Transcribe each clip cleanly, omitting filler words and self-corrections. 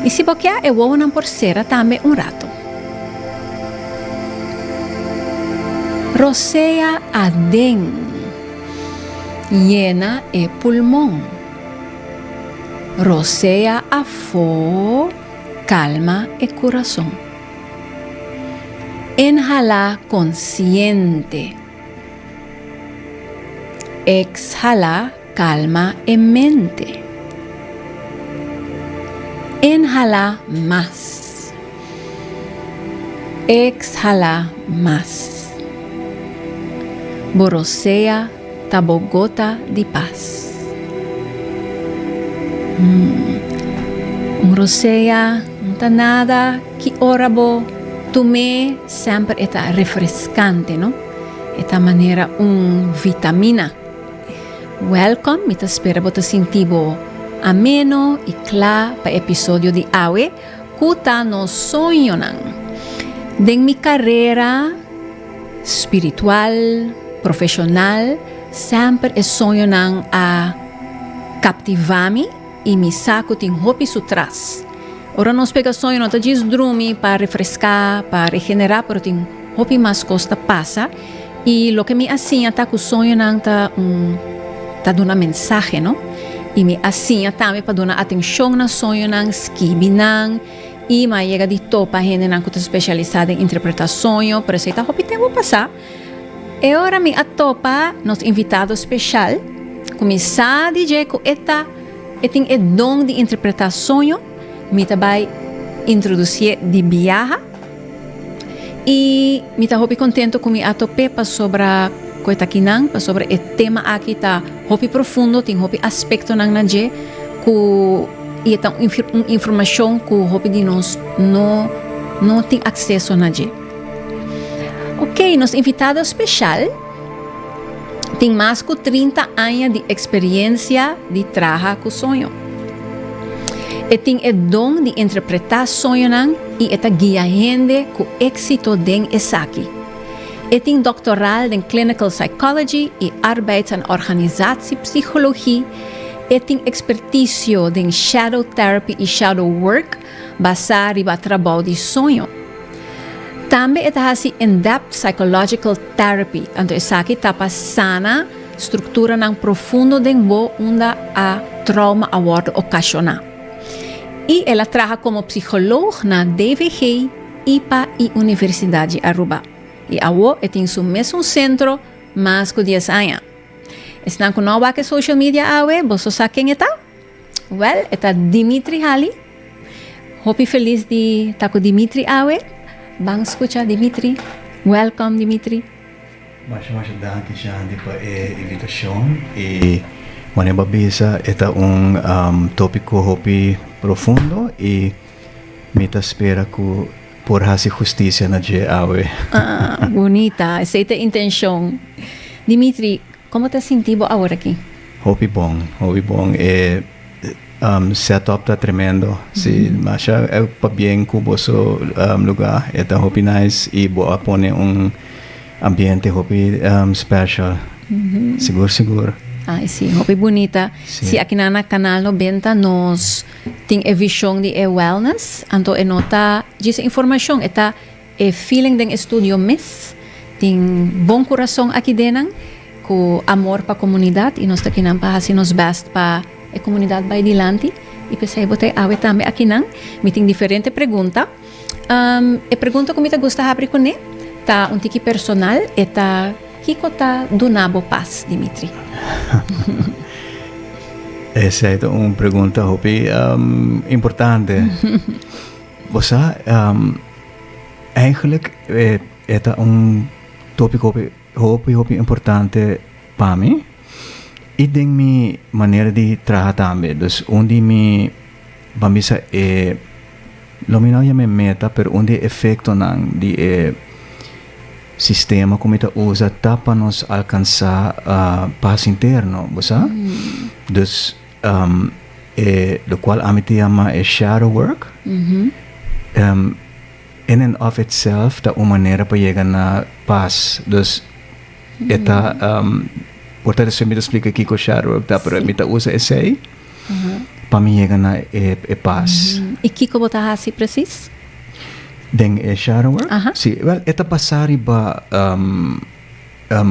I si bo kia, e wowonan por sera tambe un rato. Rosea aden. Yena e pulmon. Rosea afó. Kalma e kurason. Inhalá konsiente. Ekshalá, kalma e mente. Inhalá mas. Ekshalá mas. Bo rosea ta bo gota di pas. Un rosea no ta nada ki ora bo tum'é semper e ta refrescante, no? E ta manera un vitamina. Welcome, mi ta spera bo ta sinti bo ameno y cla pa e episodio di awe cu ta nos soñonan. Den mi carera spiritual, profesional, semper e soñonan a captiva mi y mi sa cu tin hopi su tras. Ora nos pega soño no ta djis drumi pa refresca, pa regenera, pero tin hopi mas cos ta pasa y loke mi a siña ta cu soñonan ta un ta duna mensahe, no? Y mi a siña tambe pa duna atencion na soñonan, skibi nan y mi a yega di topa hendenan cu ta specialisa den interpreta soño, pero esey ta hopi tempo pasa. E ora mi a topa nos invitado special cu mi sa di dje cu e ta E tin e don di interpretá soño. Mi ta bai introducié di biaha y mi ta hopi contento cu mi a top'é pasobra cu e ta kinan, pasobra e tema aki ta hopi profundo, tin hopi aspectonan na dje cu y e ta un informacion cu hopi di nos no no tin acceso na dje. Ok, nos invitado special. Tin mas ku 30 aña di eksperiencia di traha ku soño. E tin e don di interpretá soñonan i e ta guia hende ku éksito den esaki. E tin doktoral den Clinical Psychology i Arbeids en Organisatiepsychologie. E tin ekspertisio den Shadow Therapy i Shadow Work basá riba trabou di soño. Tambe e ta hasi in-depth psychological therapy, anto esaki ta pa sana strukturanan profundo den bo unda a trauma a wòrdu okashoná. I el a traha komo psikoloog na DVG, ipa i Universidat di Aruba. I awo e tin su mesun sentro mas ku dies aña. Esnan ku no a wak e social media awe, boso sa ken e ta? Wel, e ta Dimitri Hali. Hopi felis di ta ku Dimitri awe. Ban skucha Dimitri. Welcome Dimitri. Masha masha danki Shandy pa e invitashon i manera bo a bisa e ta un topiko hopi profundo i mi ta spera ku por hasi hustisia na dje awe. Ah, bunita. Esei ta e intenshon. Dimitri, Komo ta sinti bo awor aki? Hopi bon, hopi bon. E set up ta tremendo. Si, masha pabien ku boso luga. E ta hopi nice i bo a pone un ambiente hopi special. Sigur sigur. Ai si, hopi bunita. Si akinan na Canal 90 nos tin e vision di e wellness, anto e no ta djis informacion, e ta E feeling den e studio mes tin bon curason aki denan cu amor pa comunidad y nos ta kinan pa haci nos best pa e comunidad bay dilanti y pesey bo ta e awe tambe akinan. Mi tin diferente pregunta. E pregunta cu mi ta gusta habri cune ta un tiki personal, e ta kico ta duna bo pas, Dimitri? Esey ta un pregunta hopi importante. Bo sa, Eigenlijk e ta un tópiko hopi hopi hopi importante pa mi i den mi manera di traha tambe. Dus un di mi ban bisa e lo mi no yama e meta pero un di e efektonan di e sistema ku mi ta usa ta pa nos alkansá pas interno, bo sa? Dus E lokual ami ta yama e shadow work, in and of itself ta un manera pa yega na pas. Dus e ta, por ta despues mi ta splika kiko shadow work ta, pero mi ta usa esei pa Pa mi yega na e e pas. I kiko bo ta hasi presis? Den e shadow work? Si, wel e ta basa riba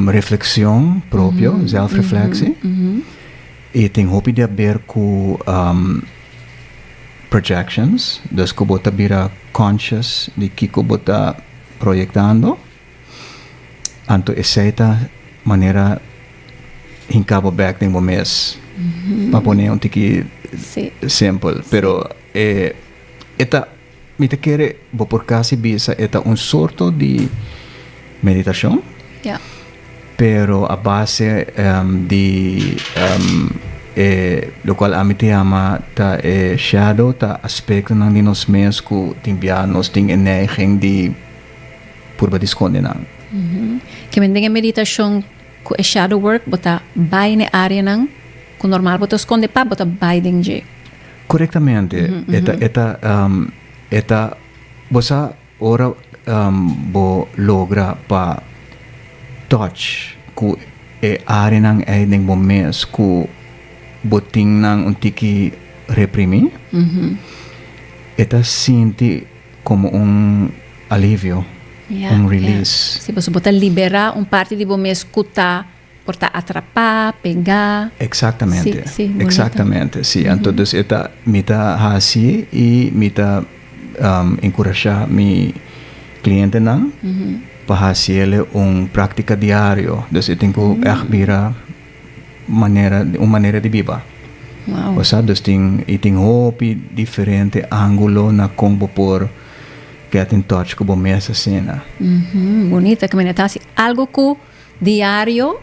reflexion propio, zelfreflectie. I tin hopi di haber ku projections, dus ku bo ta bira conscious di kiko bo ta proyectando. Anto esei ta manera hinka bo bek den bo mes. Pa pone un tiki simpel. Pero e e ta, mi ta kere bo por kasi bisa e ta un sorto di meditashon. Pero a base di e lokual ami ta yama ta e shadow ta aspektonan di nos mes ku tin bia nos tin e neiging di purba di skonde nan. Ke men den e meditashon ku e shadow work bo ta bai na e areanan ku normal bo ta skonde pa bo ta bai den dje. Korektamente. E ta e ta e ta bo sa ora bo logra pa touch ku e areanan ei den bo mes ku bo tin nan un tiki reprimí e ta sinti Como un alivio, un release. Sí, pasobra bo ta liberá un parti di bo mes cu ta por ta atrapá, pegá. Exactamente, exactamente, sí. Anto dus e ta, mi ta haci y mi ta encurashá mi clientenan pa haciele un práctica diario. Dus e tin cu echt bira manera, un manera di biba. Wow. Bo sa, dus tin, y tin hopi diferente angulo na con bo por get in touch cu bo mes asina. Bunita, caminda ta haci algo cu diario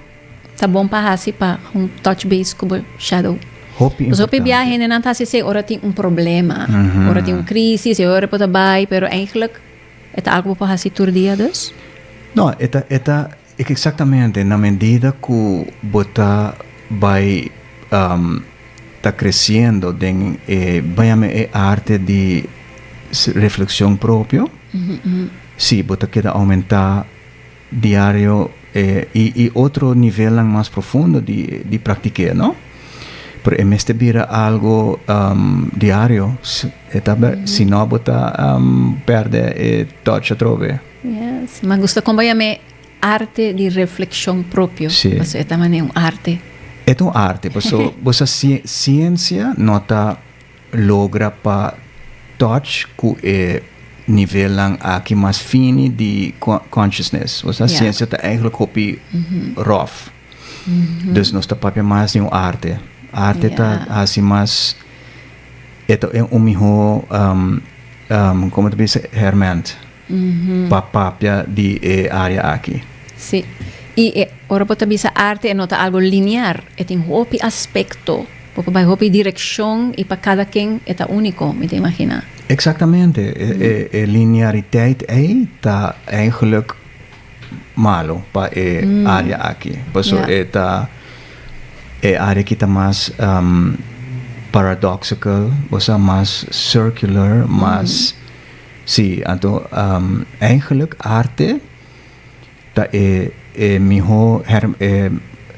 ta bon pa haci pa un touch base cu bo shadow. Hopi Pasobra hopi importante. biaha hendenan ta haci esey ora tin un problema, ora tin un crisis y ora por ta bay, pero eigenlijk e ta algo bo por haci tur dia dus. No, e ta, e ta Exactamente, na medida cu bo ta bay ta creciendo den e bayame e arte di reflexion propio, si bo ta keda aumenta diario y otro nivelnan mas profundo di practiké, no? Pero e mester bira algo diario, si no bo ta perde e touch atrobe. Yes, mi a gusta con bo yam'e arte di reflexion propio. Sí. Pasobra e ta manera un arte. E ta un arte, pasobra bo sa ciencia no ta logra pa touch cu e nivelnan aki mas fini di consciousness. Bo sa ciencia ta eigenlijk hopi rough. Dus nos ta papia mas di un arte. Arte ta haci mas, e ta un miho, como ta bisa, herment pa papia di e area aki. Sí. Y e ora bo ta bisa arte e no ta algo linear, e tin hopi aspecto, bo por bay hopi direccion y pa cada ken e ta unico, mi ta imagina. Exactamente. E lineariteit ey ta eigenlijk malo pa e area aki. Paso e ta e area aki ta mas paradoxical, osea mas circular, mas si, anto eigenlijk arte ta e e miho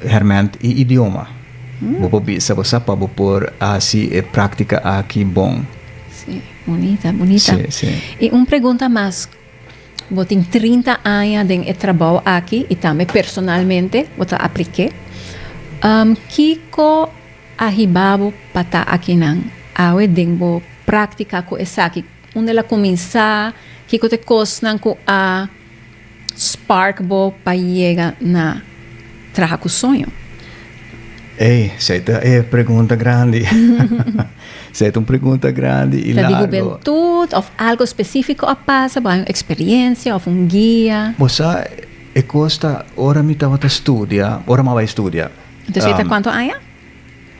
herment y idioma. Bo por bisa bo sa pa bo por haci e practica aki bon. Si, bunita, bunita. Si, si. Y un pregunta mas. Bo tin 30 aña den e trabou aki i tambe personalmente bo ta aplik'é. Kiko a hiba bo pa ta akinan awe den bo práktika ku esaki? Unda el a kuminsá? Kiko ta e kosnan ku a spark bo pa yega na traha ku soño? Ey, esei ta e pregunta grandi. Esei ta un pregunta grandi i Ta di largo. hubentut of algo spesífiko a pasa, bo hay un eksperiencia of un guia? Bo sa, e kos ta ora mi tabata studia, ora mi a bai studia. Entonces esei ta kuantu aña?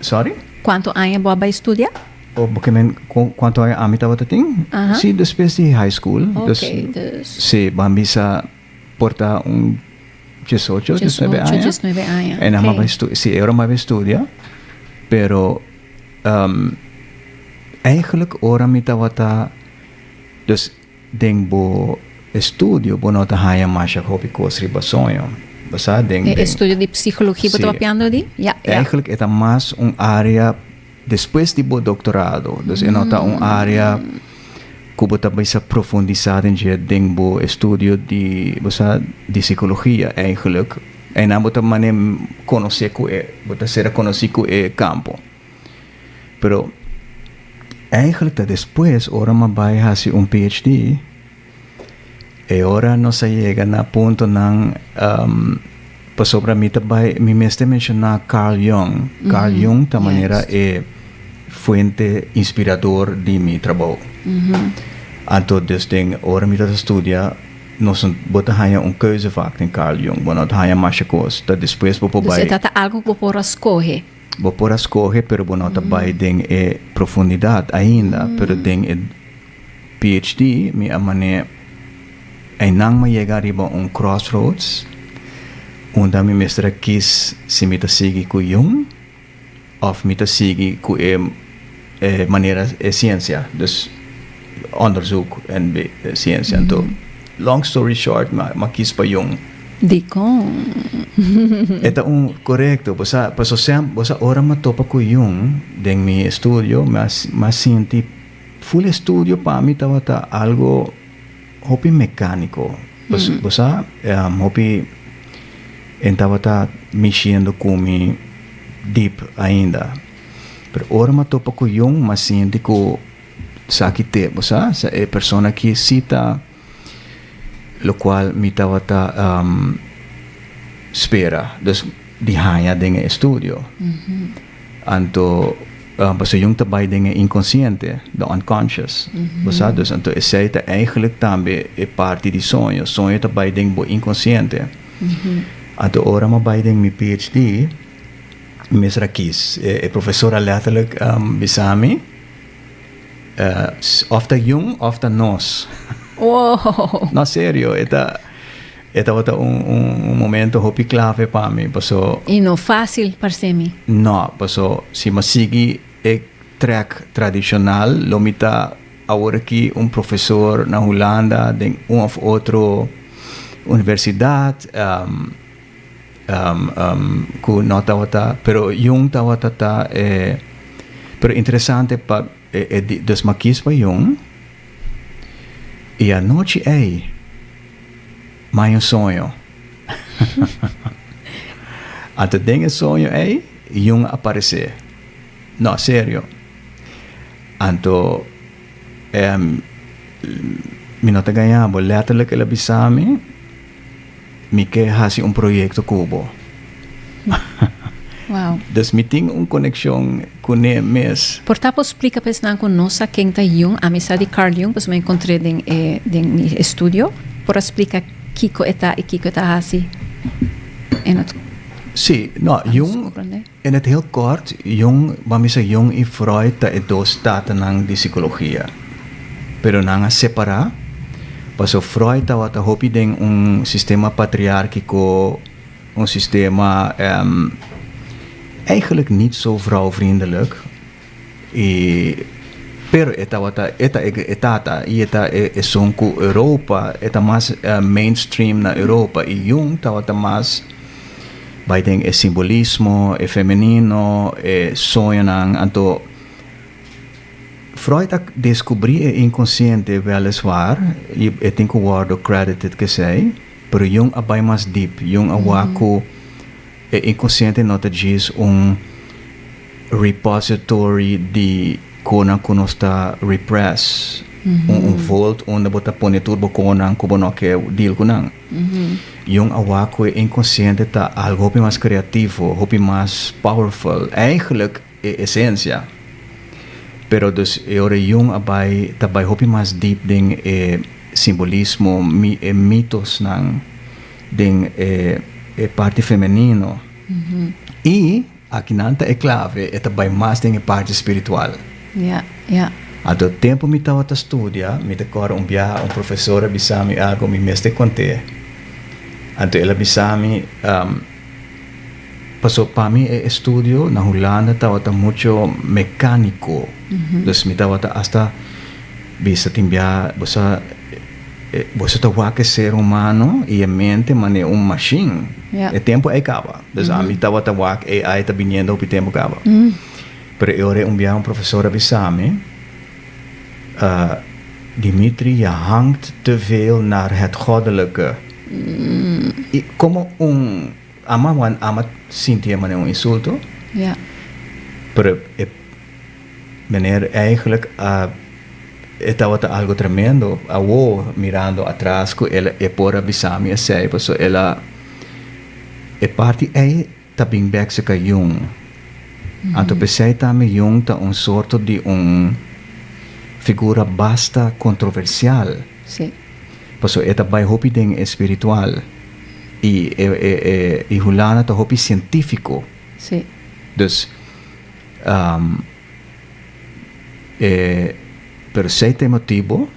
Sorry? Kuantu aña bo a bai studia? O bo ke men kuantu aña ami tabata tin? Aha. Si, despues di high school. Ok, dus. Si, bo a bisa por ta un 18, 19 aña. 19 aña. En okay. bai stu sí, ora mi bai studia, pero eigenlijk ora mi tabata, dus den bo estudio bo no ta haña masha hopi kos riba soño. Bo sa den E estudio di psicologia bo ta papiando di? Ja, ja. Eigenlijk e ta mas un area. despues di bo doctorado. Dus e no ta un area ku bo ta bisa profundisá den dje den bo estudio di, bo sa, di psicologia eigenlijk. Einan bo ta mane konosé ku e, bo ta sera konosí ku e kampo. Pero eigenlijk ta despues ora mi a bai hasi un PhD, e ora nos a yega na puntonan pasobra mi ta bai, mi mester menshoná Carl Jung. Carl Jung ta manera e fuente inspirador di mi trabou. Anto dus den ora mi ta studia nos bo ta haña un keuzevak den Carl Jung, bo no ta haña masha kos, ta despues bo por Dus bai. e ta ta algu ku bo por a skohe. Bo por a skohe pero bo no ta bai den e profundidat ainda, pero den e PhD mi a mane einan mi a yega riba un crossroads unda mi mester a kis si mi ta sigui ku Jung of mi ta sigui ku e e manera e siensia, dus onderzoek en siensia. Anto long story short mi a kis pa Jung. Dikon? E ta un korekto, bo sa, paso sem, bo sa ora mi a topa ku Jung den mi estudio mi a mi a sinti Ful estudio pa mi tabata algo hopi mecanico. Bo sa, hopi en tabata mishiendo cu mi deep ainda. Pero ora mi a topa cu Jung, mi a sinti cu esaki te, bo sa, e persona aki si ta locual mi tabata spera. Dus di haña den e estudio. Anto pasobra Jung ta bai den e inkonsiente, the unconscious. Bo sa? Dus anto esei ta eigenlijk tambe e parti di soño. Soño ta bai den bo inkonsiente. Anto ora mi a bai den mi PhD, mi mester a kis. E profesor a letterlijk bisa mi, Òf ta Jung òf ta nos. No, serio, e ta. E tabata un un momento hopi clave pa mi, paso. Y no facil parce mi. No, paso si mi a sigui e track tradicional lo mi ta awor aki un profesor na Hulanda den un of otro universidad cu no tabata, pero Jung tabata ta e, pero interesante pa e dus mi a kies pa Jung y anochi ey. Mai un soño. Anto den e soño ei, Jung a aparesé. No, serio. Anto, mi no ta gaña bo, letterlijk el a bisa mi, Mi ke hasi un proyekto ku bo. Wow. Dus mi tin un konekshon kuné mes. Por ta por splika pa esnan ku no sa ken ta Jung, ami sa di Carl Jung pasobra mi a enkontr'é den e den mi estudio. Por a splika kiko e ta i kiko e ta hasi en het Sí, no, Jung, in het heel kort, Jung, ban bisa Jung i Freud ta e dos tatanan di sikologia. Pero nan a separá, pasobra Freud tabata hopi den un sistema patriárkiko, Un sistema eigenlijk niet zo vrouwvriendelijk y pero e tabata e ta e tata y e ta esun cu Europa e ta mas mainstream na Europa y Jung tabata mas bay den e simbolismo e femenino e soñonan anto Freud a descubri e inconsciente weliswaar y e tin cu wordo credited kesey. Pero Jung a bai mas diep. Jung a wak ku e inkonsiente no ta djis un repository di konan ku nos ta repress, un un vault unda bo ta pone tur bo konan ku bo no ke deal ku nan. Jung a wak ku e inkonsiente ta algu hopi mas kreativo, hopi mas powerful, eigenlijk e esensia. Pero dus e ora Jung a bai ta bai hopi mas diep den e simbolismo, e mitosnan den e e parti femenino. I akinan ta e klave, e ta bai mas den e parti spiritual. Ja, ja. Anto tempu mi tabata studia, mi ta kòrda un biaha un profesor a bisa mi algu mi mester kont'é. Anto el a bisa mi, Paso pa mi e estudio na Hulanda tabata mucho mecanico. Dus mi tabata hasta bisa tin bia bo sa bo sa ta wak e ser humano y e mente mane un machine. E tempo ey caba. Dus ami tabata wak AI ta biniendo hopi tempo caba. Pero e ora un bia un profesor a bisa mi, "Dimitri, je hangt te veel naar het goddelijke." I komo un ama wan ama sinti manera un insulto. Pero e meneer eigenlijk e tabata algo tremendo. Awo, mirando atras, ku el e por a bisa mi esei, paso el a e parti ei ta bin bek serka Jung. Anto p'esei tambe Jung ta un sorto di un figura basta kontroversial. Paso e ta bai hopi den e spiritual i e e e i Hulanda ta hopi sientífiko. Dus e pero esei ta e motibu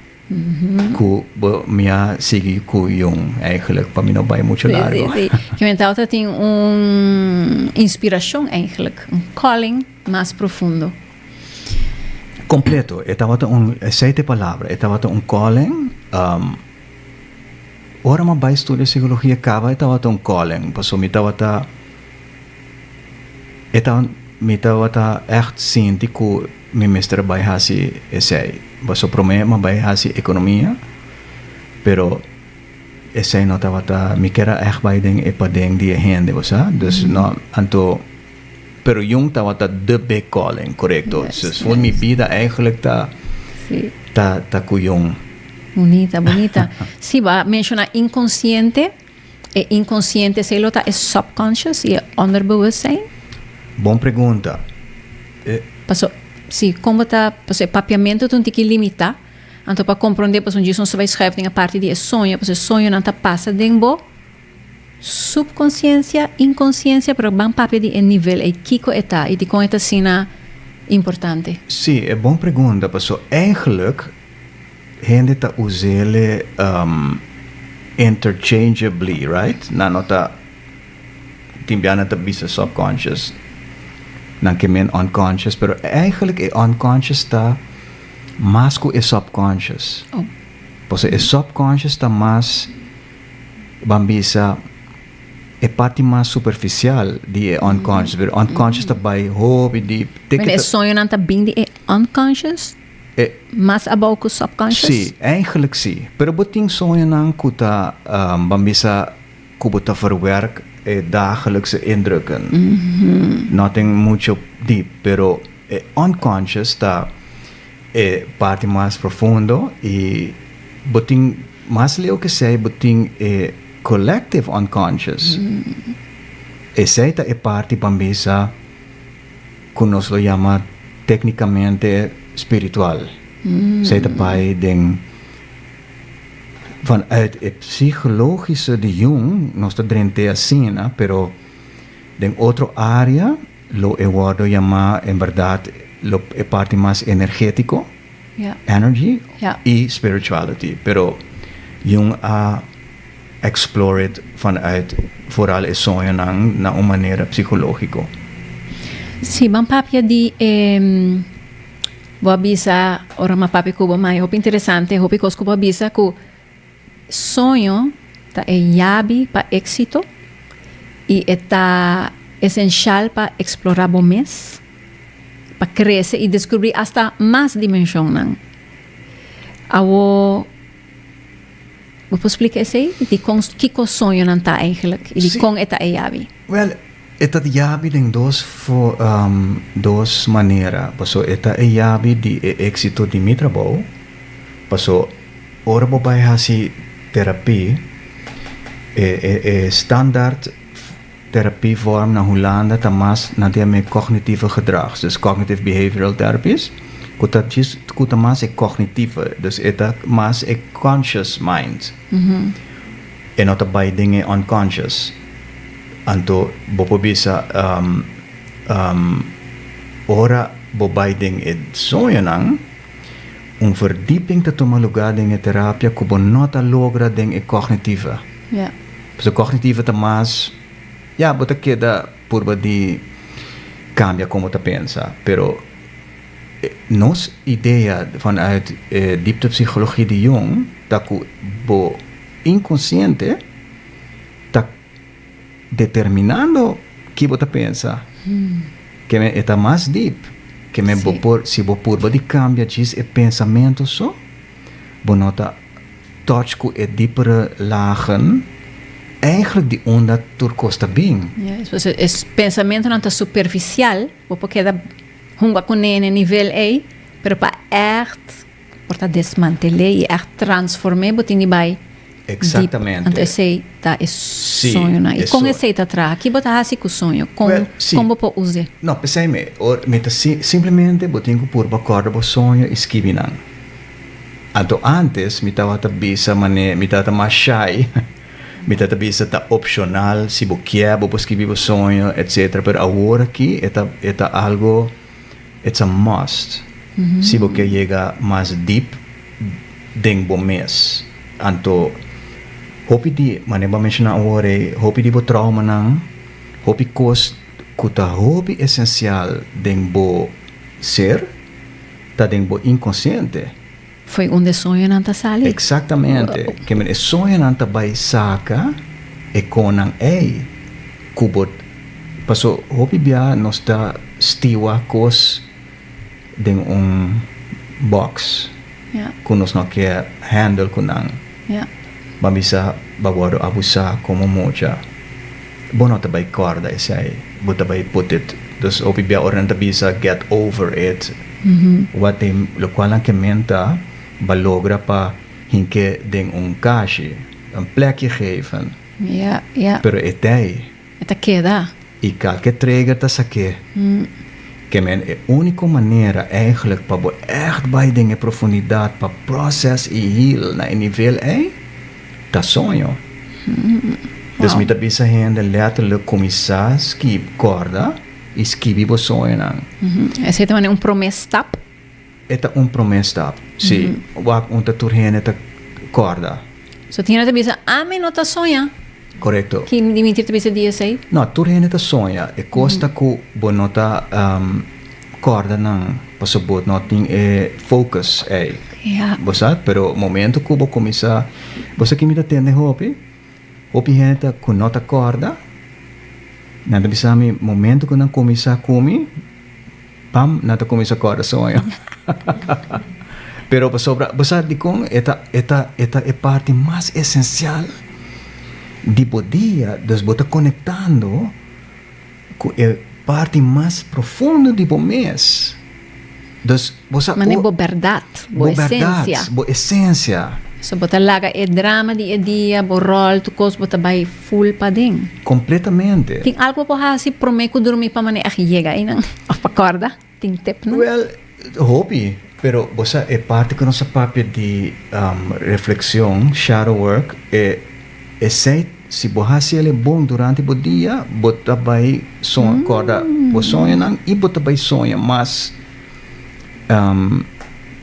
ku bo mi a sigui ku Jung eigenlijk, pa mi no bai mucho largo. Sí, sí, sí. Ke men tabata tin un inspirashon eigenlijk, un calling mas profundo. Kompleto. E tabata un, esei ta e palabra, e tabata un calling. Ora mi a bai studia psikologia kaba e tabata un calling, pasobra mi tabata e ta mi tabata ègt sinti ku mi mester a bai hasi esei. Pasobra promé mi a bai hasi ekonomia, pero esei no tabata, mi kier a ègt bai den e paden di e hende, bo sa. Dus no, anto. Pero Jung tabata the big calling, korekto. Dus for mi bida eigenlijk ta ta ta ku Jung. Bunita, bunita. Sí, bo a menshoná inkonsiente. E inkonsiente esei lo ta e subconscious i e onderbewustzijn? Bon pregunta. Paso, sí, kon bo ta, paso e papiamentu ta un tiki limitá. Anto pa komprondé, pasobra un djis nos ta bai schuif den e parti di e soño, pasobra e soñonan ta pasa den bo subconsciencia, inconsciencia, pero ban papia di e nivel ei, kico e ta y dicon e ta asina importante? Sí, e bon pregunta, paso eigenlijk hende ta us'ele interchangeably, right? Nan no ta, tin bia nan ta bisa subconscious, nan ke men unconscious, pero eigenlijk e unconscious ta mas ku e subconscious. Paso e subconscious ta mas, ban bisa e parti mas superficial di e unconscious, pero unconscious ta bai hopi diep. Te ke e soñonan ta bin di e unconscious? E mas abou ku subconscious? Sí, eigenlijk sí. Pero bo tin soñonan ku ta, ban bisa ku bo ta verwerk e dagelijkse indrukken. Nothing mucho diep, pero e unconscious ta e parti mas profundo i bo tin mas leu ke esei bo tin e collective unconscious. Esei ta e parti pa bisa ku nos lo yama teknikamente spiritual. Esei ta bai den vanuit e psikologische di Jung nos ta drent'é asina pero den otro área lo e wòrdu yamá en bèrdat lo e parti mas energétiko, energy, i spirituality. Pero Jung a explore it vanuit vooral e soñonan na un manera psikológiko. Sí, ban papia di e bo a bisa ora mi a papia ku bo, ma e hopi interesante, hopi kos ku bo a bisa ku soño ta e yabi pa éksito i e ta esenshal pa eksplorá bo mes, pa krese i deskubrí asta mas dimenshonnan. Awor, bo por splika esei? Dikon, kiko soñonan ta eigentlik i dikon e ta e yabi? Wèl, e ta yabi den dos dos manera. Pasobra e ta e yabi di e éksito di mi trabou, pasobra ora bo bai hasi terapia, e e e standaard therapievorm na Hulanda ta mas nan ta yam'é cognitieve gedrags, dus cognitive behavioral therapies, ku ta djis ku ta mas e cognitieve, dus e ta mas e conscious mind. E no ta bai den e unconscious. Anto bo por bisa ora bo bai den e soñonan, un verdieping ta tuma lugá den e terapia ku bo no ta logra den e kognitive. Pasobra kognitive ta mas, ya, bo ta keda purba di kambia kon bo ta pensa, pero nos idea vanuit e dieptepsychologie di Jung ta ku bo inkonsiente ta determinando ki bo ta pensa. Ke men e ta mas diep. Ke men bo por, si bo purba di kambia djis e pensamentu so, bo no ta touch ku e diepere lagen eigenlijk di unda tur kos ta bin. Yes, pues e pensamentunan ta superficial, bo por keda hunga kuné na e nivel ei, pero pa ègt por ta desmantel'é i ègt transform'é bo tin di bai diep. Exactamente. Anto esei ta e soñonan. I kon esei ta traha? Ki bo ta hasi ku soño? Kon kon bo por us'é? No, p'esei mi, or mi ta simplemente bo tin ku purba kòrda bo soño i skibi nan. Anto antes mi tabata bisa manera mi tabata mas shy, mi tabata bisa ta opshonal si bo kier bo por skibi bo soño etcetera, pero awor aki e ta e ta algo it's a must si bo kier yega mas deep den bo mes. Anto hopi di manera bo a menshona awor ei hopi di bo traumanan, hopi kos ku ta hopi esensial den bo ser, ta den bo inkonsiente. Fo'i unda e soñonan ta sali. Eksaktamente. Ke men e soñonan ta bai saka e konnan ei ku bo paso hopi bia nos ta stiwa kos den un box ku nos no ke handle ku nan. Bo a bisa bo a wòrdu abusá komo mucha. Bo no ta bai kòrda esei, bo ta bai put it. Dus hopi bia ora nan ta bisa get over it, wat e lokual nan ke men ta ba logra pa hink'é den un kashi, un plekje geven. Pero e t'ei. E ta keda. I kalke trigger ta sak'é. Ke men e úniko manera eigenlijk pa bo ègt bai den e profundidat pa process i heal na e nivel ei, ta soño. Dus mi ta bisa hende letterlijk kuminsá skib kòrda i skibi bo soñonan. Esei ta manera un promé stap? E ta un promé stap, sí. Wak un ta tur hende ta kòrda. So tin hende ta bisa, Ami no ta soña. Korekto. Ki Dimitri ta bisa di esei? No, tur hende ta soña. E kos ta ku bo no ta kòrda nan pasobra bo no tin e focus ei. Bo sa? Pero momento ku bo kuminsá, bo sa ki mi ta tende hopi? Hopi hende ta ku no ta kòrda, nan ta bisa mi momento ku nan kuminsá ku mi, Pam, nan ta kuminsá kòrda soño. Pero pasobra, bo sa dikon e ta, e ta, e ta e parti mas esensial di bo dia, dus bo ta konektando ku e parti mas profundo di bo mes. Dus bo sa. Manera bo bèrdat, bo esensia. Bo bèrdat, bo esensia. So bo ta laga e drama di e dia, bo ròl, tur kos, bo ta bai full paden. Completamente. Tin algo bo por haci prome cu durmi pa manera eg yega einan of pa corda? Tin tipnan? Well, hopi, pero bo sa e parti cu nos a papia di reflexion, shadow work, e esey si bo haci el e bon durante bo dia, bo ta bay soña, corda bo soñonan y bo ta bay soña mas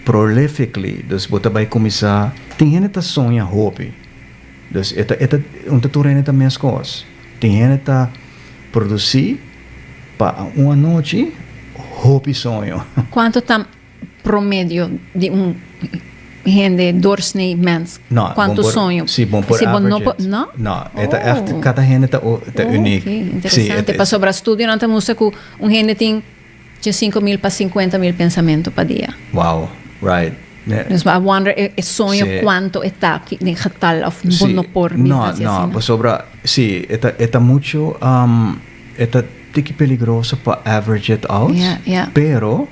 prolifically, dus bo ta bay cuminsa, tin hende ta soña hopi. Dus e ta e ta un ta tur hende ta meskos. Tin hende ta produsí pa un anochi hopi soño. Kuantu ta promedio di un hende doorsnee mens? No, Kuantu soño? Si bon por Si bo no average por it. no? No, e ta ègt kada hende ta ta uniek. Oké, interesante. Pasobra studionan ta mustra ku un hende tin Dje 5000 pa 50.000 pensamentu pa dia. Wow, right. Dus I wonder e soño cuanto e ta den getal of bo no por bisa asina. No, no, pasobra si e ta e ta mucho e ta tiki peligroso pa average it out. Yeah, yeah. Pero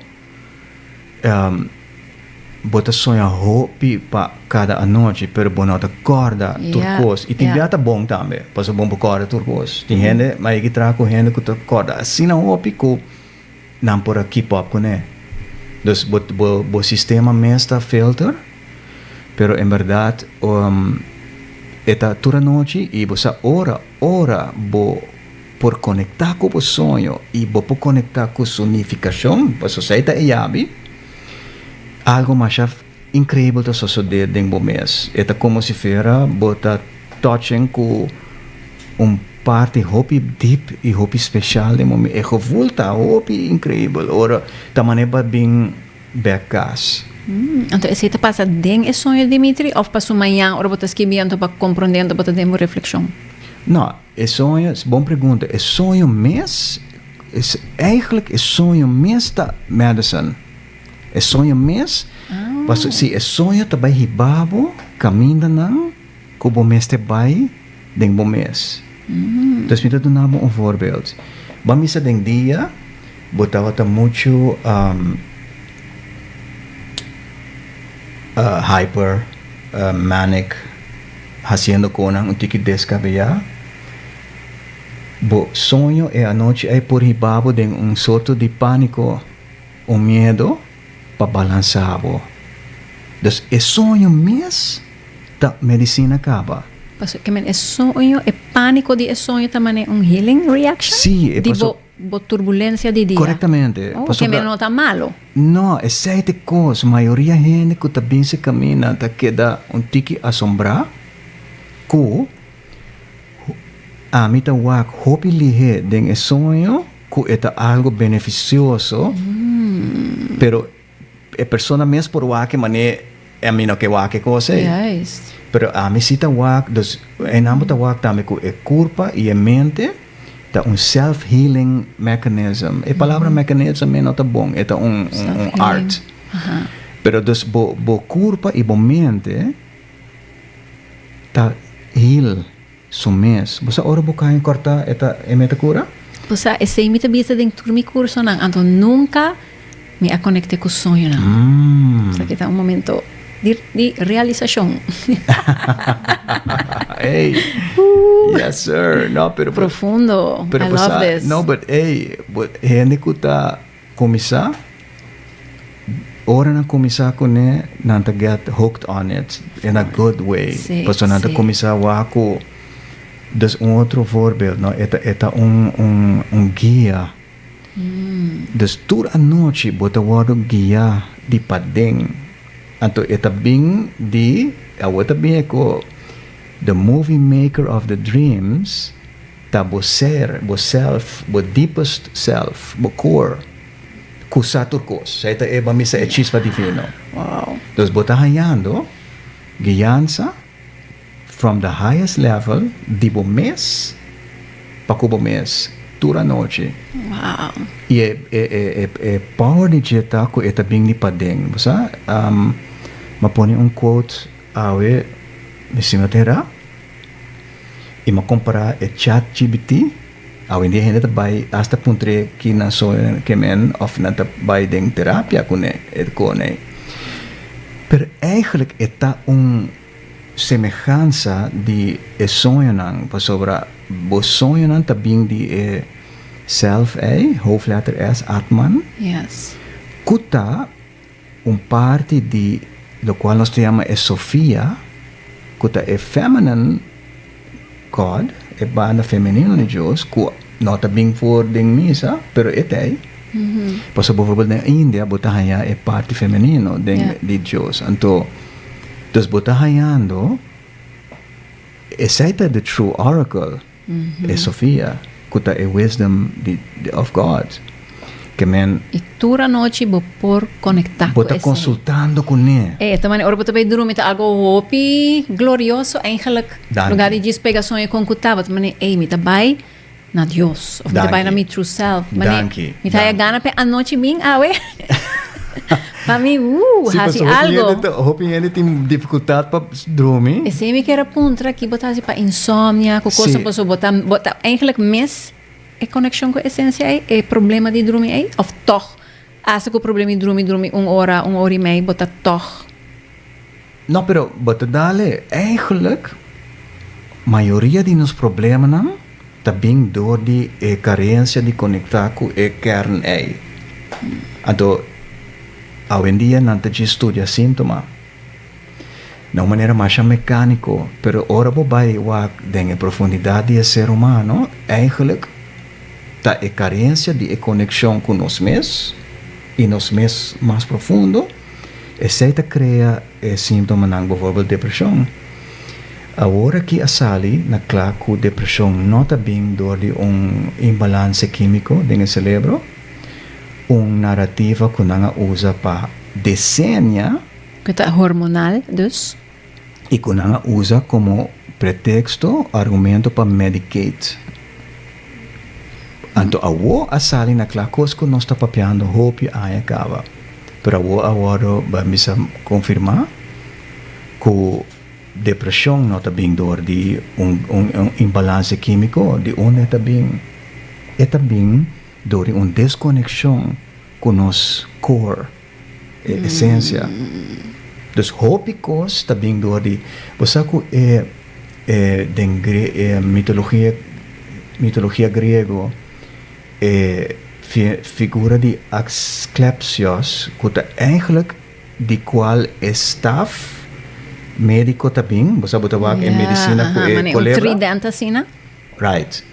bo ta soña hopi pa kada anochi pero bo no ta kòrda tur kos. I tin bia ta bon tambe pasobra bo por kòrda tur kos. Tin hende, mi a yega traha ku hende ku ta kòrda asina hopi ku nan por a keep up kuné. Dus bo bo bo sistema mes ta filter pero en bèrdat e ta tur anochi i bo sa ora ora bo por konektá ku bo soño i bo por konektá ku su nifikashon, pasobra esei ta e yabi, algu masha inkreibel ta sosodé den bo mes. E ta komo si fuera bo ta touching ku un parti hopi dip i hopi speshal den bo mes. E gevoel ta hopi inkreibel ora ta manera bo a bin bèk kas. Anto esei ta pasa den e soño, Dimitri, òf pa su mañan ora bo ta skibi anto pa komprondé anto bo ta den bo reflekshon? No, E soño, bon pregunta. E soño mes is eigenlijk e soño mes ta medicine. E soño mes, paso si e soño ta bai hiba bo kamindanan ku bo mester bai den bo mes. Dus mi ta duna bo un voorbeeld. Bo a misa den dia bo tabata muchu hyper, manic, hasiendo konan un tiki deskabeyá. Bo soño e anochi ei por hiba bo den un sorto di pániko. Un miedo pa balansa bo. Dus e soño mes ta medicina caba. Paso ke men e soño, e panico di e soño ta mane un healing reaction? Si, e Di paso. bo bo turbulencia di dia? Correctamente. Oh, ke men no ta malo. No, esey ta e cos. Mayoria hende cu ta binse camina ta keda un tiki asombra cu ami ta wak hopi lihe den e soño. Ku e ta algo benefisioso, pero e persona mes por wak e manera ami no ke wak e kos ei. Pero ami si ta wak, dus einan bo ta wak tambe ku e kurpa i e mente ta un self healing mechanism. E palabra mechanism ei no ta bon, e ta un art. Pero dus bo bo kurpa i bo mente ta heal. Su mes. Bo sa ora bo kaña kòrtá e ta e meta kura? Bo sa, esei mi ta bisa den tur mi kursonan, anto nunka mi a konekt'é ku soñonan. Esaki ta un momento di di realisashon. Ey! Yes sir! No, pero. Profundo. Pero I bo love sa, this. no, but ey, bo hende ku ta Kuminsá, Ora nan kuminsá kuné, nan ta get hooked on it in a good way. Sí, Pasobra nan ta sí. kuminsá wak ku, dus un otro voorbeeld, no, e ta e ta un un un guia. Dus tur anochi bo ta wòrdu guiá di paden. Anto e ta bin di, awor ta bin e ku the movie maker of the dreams. Ta bo ser, bo self, bo deepest self, bo core, ku sa tur kos. Esei ta e bo misa e chispa divino. Dus bo ta hañando guiansa from the highest level di bo mes pa ku bo mes tur anochi. I e e e e power di dje ta ku e ta bin di paden. Bo sa, mi a pone un quote awe, mi si no ta hera. I m'a kompará e Chat GPT, awendia hende ta bai asta puntr'é ki nan soño ke men òf nan ta bai den terapia kuné e kone. Pero eigentlik e ta un semehansa di e soñonan pasobra bo soñonan ta bin di e self ei, hoofdletter S, Atman, ku ta Un parti di locual nos ta yama e Sofia, cu ta e feminine God, e banda femenino di Dios, cu no ta bin for den misa, pero e ta ey. Pasobra bijvoorbeeld den India bo ta haya e parti femenino den di Dios. Anto, dus bo ta hayando, esey ta the true oracle. E Sofia, ku ta e wisdom di of God. Ke men. I tur anochi bo por konektá ku Bo ta esei. konsultando kuné. E ta manera ora bo ta bai drumi ta algo hopi glorioso eigenlijk. Danki. Lugar di djis pega soño kon ku ta, bo ta manera ey mi ta bai na Dios of mi ta bai na Danki. mi true self. Manera Danki, mi ta haya danki. gana p'e anochi bin awe pa mi wuu Sí, hasi pasobra hopi algo. hende ta hopi hende tin difikultat pa drumi. Esei mi kier a puntra ki bo ta hasi pa insomnia ku Sí. kosa pasobra bo ta bo ta eigenlijk mis e konekshon ku esensia ei, e problema di drumi ei of tòg hasta ku problema di drumi drumi un ora un ora i mei bo ta tòg. No pero bo ta dale eigenlijk mayoria di nos problemanan ta bin door di e carencia di conecta cu e kern ey. Anto awendia nan ta djis studia sintoma na un manera masha mecanico pero ora bo bay wak den e profundidad di e ser humano eigenlijk ta e carencia di e conexion cu nos mes y nos mes mas profundo. Esei ta krea e síntomanan, bovòrbeeld depreshon. Awor aki a sali na kla ku depreshon no ta bin dor di un imbalanse kímiko den e selebro, un narativa ku nan a usa pa desenia. Ku ta hormonal dus. I ku nan a usa komo preteksto, argumento pa medicate. Anto awo a sali na kla kos ku nos ta papiando hopi aña kaba, pero awo a wòrdu ban bisa konfirmá ku depreshon no ta bin dor di un un imbalanse kímiko. Di unda e ta bin? E ta bin dor di un deskonekshon ku nos core, e esensia. Dus hopi kos ta bin dor di, bo sa ku e e den e mitologia mitologia griego e figura di Asklepsios ku ta eigenlijk di kual e staf médiko ta bin, bo sa bo ta wak e medisina ku e kolebra. Un trident asina. Right.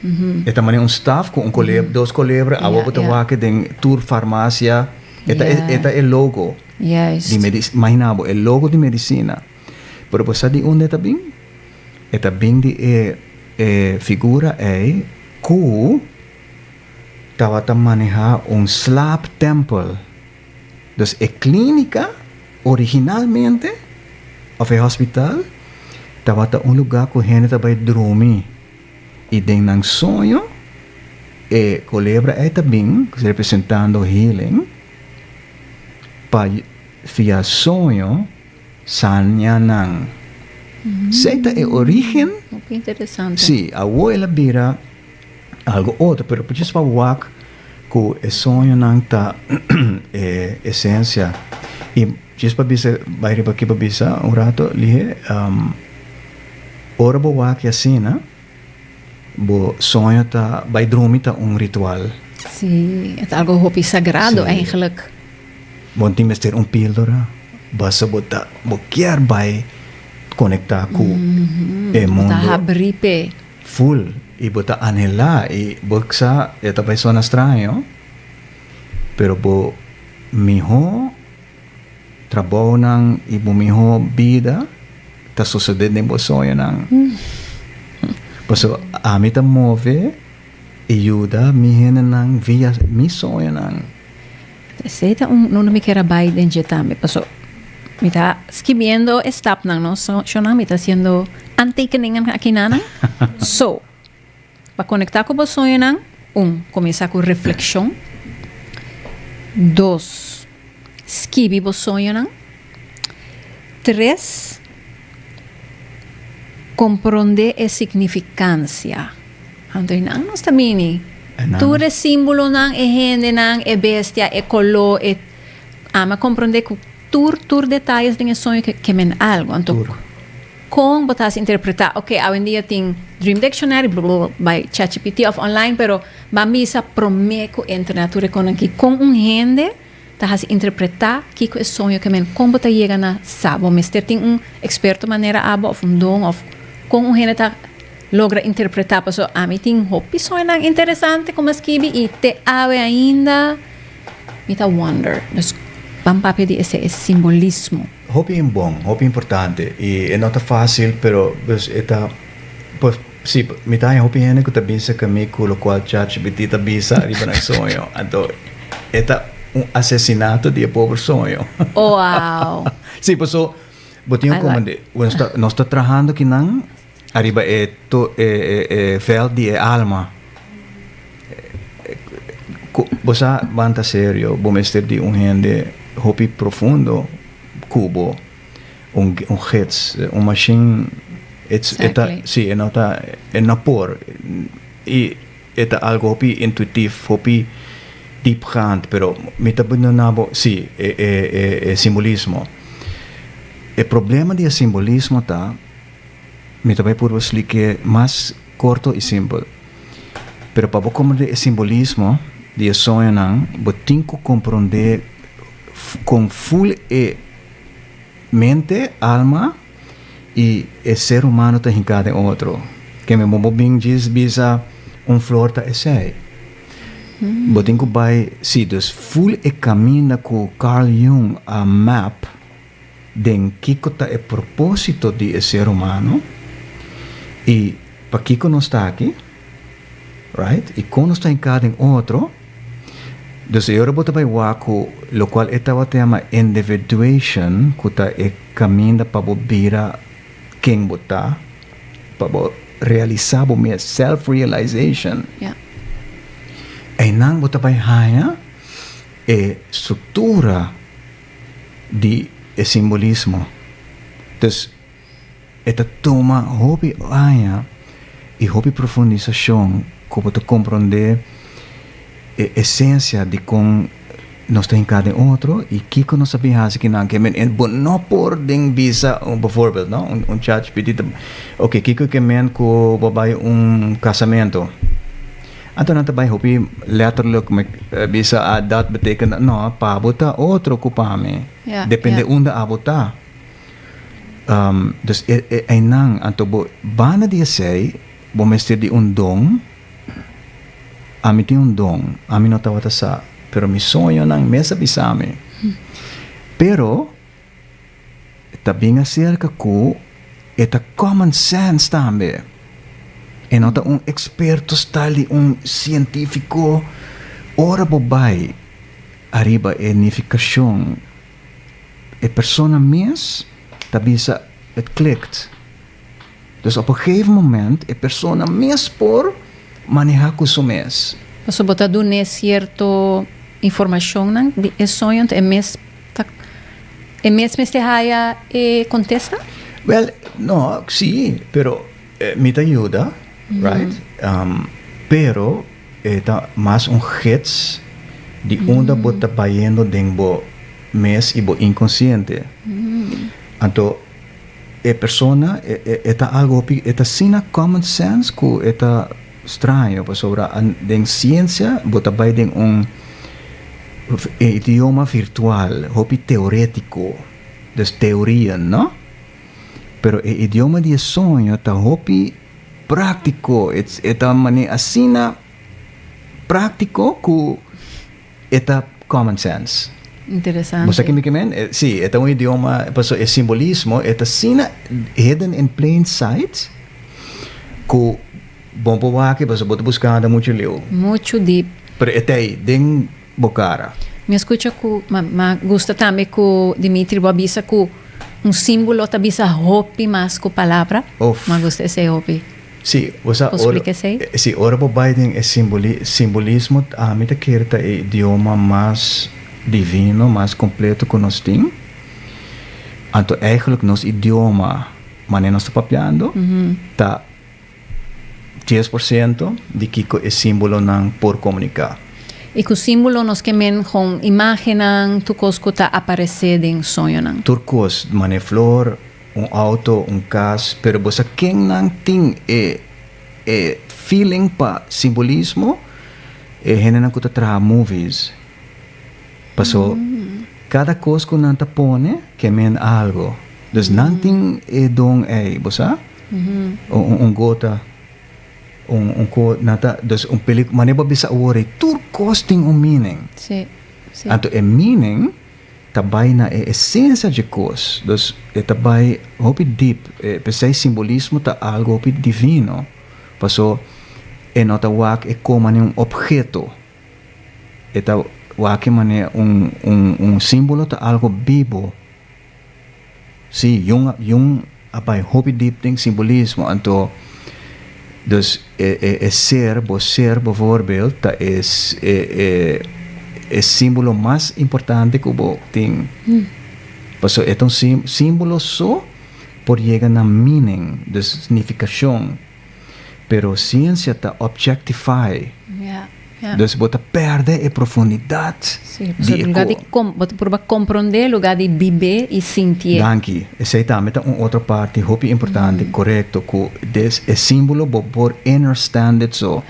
E ta manera un staf ku un kolebra, dos kolebra, awo bo ta wak den tur farmasia. E ta e ta e logo di medis, imagina bo, e logo di medisina. Pero bo sa di unda e ta bin? E ta bin di e e figura ei ku tabata maneha un slaaptempel. Dus e klínika originalmente, òf e hospital, tabata un lugá ku hende ta bai drumi i den nan soño e kolebra ei ta bin representando healing pa via soño saña nan. Esei ta e orígen. Hopi interesante. Sí, awor el a bira algo otro, pero djis pa wak ku e soñonan ta e esensia. I djis pa bisa, bai riba aki pa bisa un rato lihe, ora bo wak asina, bo soño ta bai drumi ta un ritual. Sí, e ta algo hopi sagrado eigenlijk. Bo no tin mester un píldora, basta bo ta, bo kier bai konektá ku e mundo. Bo ta habrí p'e. Full y bo ta anhela y bo sa e ta bay sona straño pero bo miho trabounan y bo miho bida ta sosode den bo soñonan. Pasobra ami ta move y yuda mi hendenan via mi soñonan. Esey ta un unda mi kier a bay den dje tambe paso mi ta skibiendo e stapnan no so shownan mi ta haciendo aantekeningen aki nanan so pa conecta cu bo soñonan un cuminsa cu reflexion dos skibi bo soñonan tres compronde e significancia. Anto e nan nos ta bini. Tur e simbolonan, e hendenan, e bestia, e koló, e ami a komprondé ku tur tur detayes den e soño ke ke men algu. Anto kon bo ta hasi interpretá? Oke, awendia tin Dream Dictionary, blo bai ChatGPT òf online, pero ban bisa promé ku internet tur e konan aki, kon un hende ta hasi interpretá kiko e soño ke men? Kon bo ta yega na sa? Bo mester tin un eksperto manera abo òf un don òf kon un hende ta logra interpretá? Pasobra ami tin hopi soñonan interesante ku mi a skibi i te awe ainda mi ta wonder. Dus ban papia di esei, e simbolismo. Hopi bon, hopi importante i e no ta fásil pero dus e ta pues si mi ta haña hopi hende ku ta bisa ku mi ku lokual ChatGPT ta bisa riba nan soño anto e ta un asesinato di e pober soño. Wow! Si paso bo tin un komende nos ta nos ta trahando kinan ariba e to e e veld di e alma ku bo sa ban ta serio bo mester di un hende hopi profundo ku bo un un gids un machine it's e ta si e no ta e no por i e ta algo hopi intuitief hopi diepgaand pero mi ta duna bo si e e e simbolismo e problema di e simbolismo ta mi ta bai purba slik'é mas korto i simpel pero pa bo komprendé e simbolismo di e soñonan bo tin ku komprendé kon ful e mente, alma i e ser humano ta hinká den otro. Ke men bo bin djis bisa un flor ta esei. Bo tin ku bai, si, dus ful e kaminda ku Carl Jung a map den kiko ta e propósito di e ser humano i pakiko nos ta aki, right, i kon nos ta hinká den otro. Dus e ora bo ta bai wak ku lokual e tabata yama individuation, ku ta e kaminda pa bo bira ken bo ta, pa bo realisá bo mes, self-realization. Ya. Einan bo ta bai haña e struktura di e simbolismo. Dus e ta tuma hopi aña i hopi profundisashon ku bo ta komprondé e esensia di kon nos ta hinká den otro i kiko nos ta bin hasi kinan. Ke men bo no por den bisa un bijvoorbeeld no un ChatGPT ta oke kiko ke men ku bo bai un kasamentu. Anto nan ta bai hopi letterlijk me bisa ah dat betekent dat no pa bo ta otro ku pa mi depende unda abo ta. Dus e e einan anto bo banda di esei bo mester di un don. Ami tin un don, ami no tabata sa, pero mi soñonan mes a bisa mi. Pero ta bin aserka ku e ta common sense tambe. E no ta un eksperto style di un sientífiko. Ora bo bai ariba e nifikashon, e persona mes ta bisa het klikt. Dus op een gegeven moment e persona mes por maneha ku su mes. Pasobra bo ta dun'é sierto informashonnan di e soño, enton e mes ta e mes mester haya e kontesta? Wèl, no, sí, pero mi ta yuda, right? Pero e ta mas un gids di unda bo ta bayendo den bo mes i bo inkonsiente. Anto. E persona e ta algo hopi e ta asina common sense ku e ta straño pasobra den siensia bo ta bai den un idioma virtual hopi teoretiko dus teoria no pero e idioma di e soño ta hopi praktiko e ta manera asina praktiko ku E ta common sense. Interesante. Bo sa ki mi ke men? Si, e ta un idioma, paso e simbolismo e ta asina hidden in plain sight ku bo por wak paso bo ta buskando muchu liu. Muchu deep. Pero e ta ei den bo kara. Mi a skucha ku, ma ma gusta tambe ku Dimitri bo a bisa ku un simbolo ta bisa hopi mas ku palabra. Of. Mi a gusta esei hopi. Sí, bo sa Por ora, splika esei? sí, ora bo bai den e simboli, simbolismo, ami ta kere ta e idioma mas divino, mas completo cu nos tin. Anto eigenlijk nos idioma, manera nos ta papiando, ta 10% di kico e simbolonan por comunica. I ku símbolo nos ke men kon imágennan, tur kos ku ta aparesé den soñonan. Tur kos, manera flor, Un auto, un cas, pero bo sa ken nan tin e e feeling pa simbolismo? E hendenan cu ta traha movies. Paso cada cos cu nan ta pone ke men algo. Dus nan tin e don ey, bo sa? Un un gota, un un co nan ta, dus un pelicu, manera bo a bisa awor ey, tur cos tin un meaning. Sí, sí. Anto e meaning Ta bai na e esensia dje kos. Dus e ta bai hopi dip. P'esei simbolismo ta algu hopi divino. Paso e no ta wak e ko manera un opheto. E ta wak e manera un un un simbolo ta algu bibo. Sí, Jung Jung a bai hopi dip den simbolismo. Anto dus e e e ser, bo ser bijvoorbeeld, ta e e e e simbolo mas importante ku bo tin. Pasobra e ta un sim simbolo so por yega na meaning, dus nifikashon. Pero siensia ta objectify. Dus bo ta perde e profundidat Sí, di pasobra e lugar di ko. kom, bo ta purba komprondé lugar di bibé i sintié. Danki. Esei tambe ta un otro parti hopi importante, korekto, ku des e símbolo bo por innerstand it so.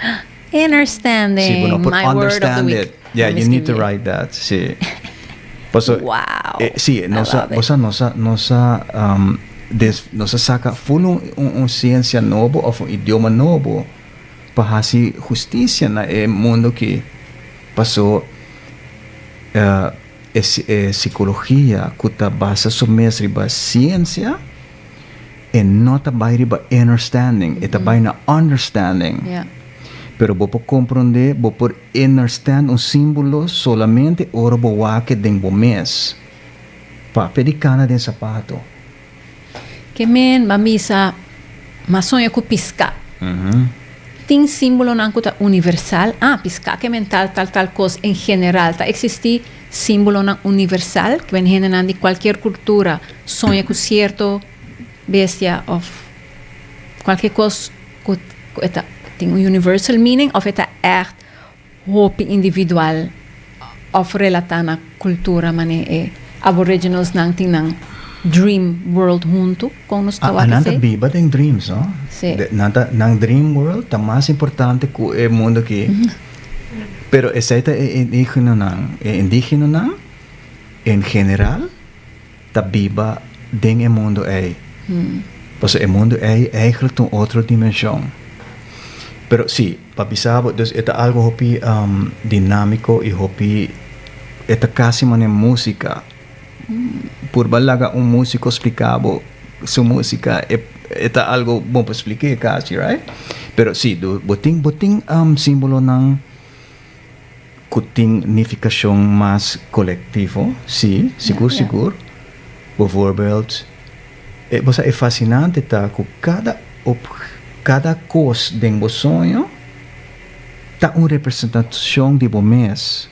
Innerstanding, Sí, bo no por my word of the understand week. it. Yeah, Lo mi you need to skirbié. write that, sí. Paso, Wow, e, sí, I nos a, love bo it. sa, nos a, nos a, des, nos a saka ful un, un, un siensia nobo òf un idioma nobo. Pa hasi hustisia na e mundu ki paso e e sikologia ku ta basa su mes riba siensia e no ta bai riba innerstanding e ta bai na understanding. Pero bo por komprondé bo por innerstand un símbolo solamente ora bo wak den bo mes. Papia di kana den sapato. Ke men ba misa, m'a soña ku piská. Tin símbolonan ku ta universal? Ah, piská ke men tal tal tal kos en general. Ta eksistí símbolonan universal ku men hendenan di kualkier kultura soña ku sierto bestia òf kualke kos ku ku e ta tin un universal meaning òf e ta ègt hopi individual òf relatá na kultura manera e aboriginalsnan tin nan dream world huntu kon nos ta A wak nan ta esei? biba den dreams, no? Sí. De, nan ta, nan dream world ta mas importante ku e mundo aki. Pero esei ta e indígenonan. E indígenonan en general ta biba den e mundo ei. Pasobra e mundo ei eigenlijk ta un otro dimension. Pero si, pa bisa bo, dus e ta algo hopi dinámiko i hopi, e ta kasi manera músika. Purba laga un músiko splika bo su músika, e e ta algo bon pa splik'é kasi, right? Pero si, bo tin bo tin símbolonan Ku tin nifikashon mas kolektivo, sí, sigur sigur. Bijvoorbeeld, e bo sa e fasinante ta ku kada kada kos den bo soño ta un representashon di bo mes.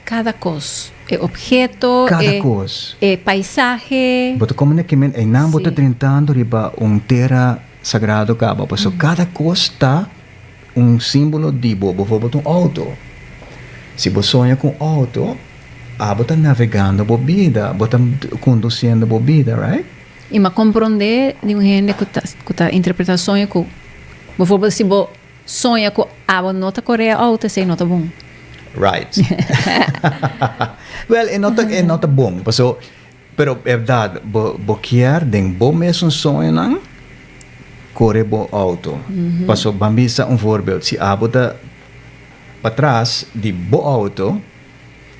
Kada kos, e obheto, Kada e kos. e paisahe. Bo ta komo na kimen einan bo ta Sí. drentando riba un tera sagrado kaba, pasobra kada kos ta Un símbolo di bo, bijvoorbeeld un auto. Si bo soña ku un auto, abo ta navegando bo bida, bo ta kondusiendo bo bida, right? I m'a komprondé di un hende ku ta ku ta interpretá soño ku, bijvoorbeeld si bo soña ku abo no ta kore e auto, esei no ta bon. Right. Well, e no ta e no ta bon, paso, pero bèrdat bo bo kier den bo mesun soñonan Kore bo auto. Paso ban bisa un voorbeeld, si abo ta patras di bo auto,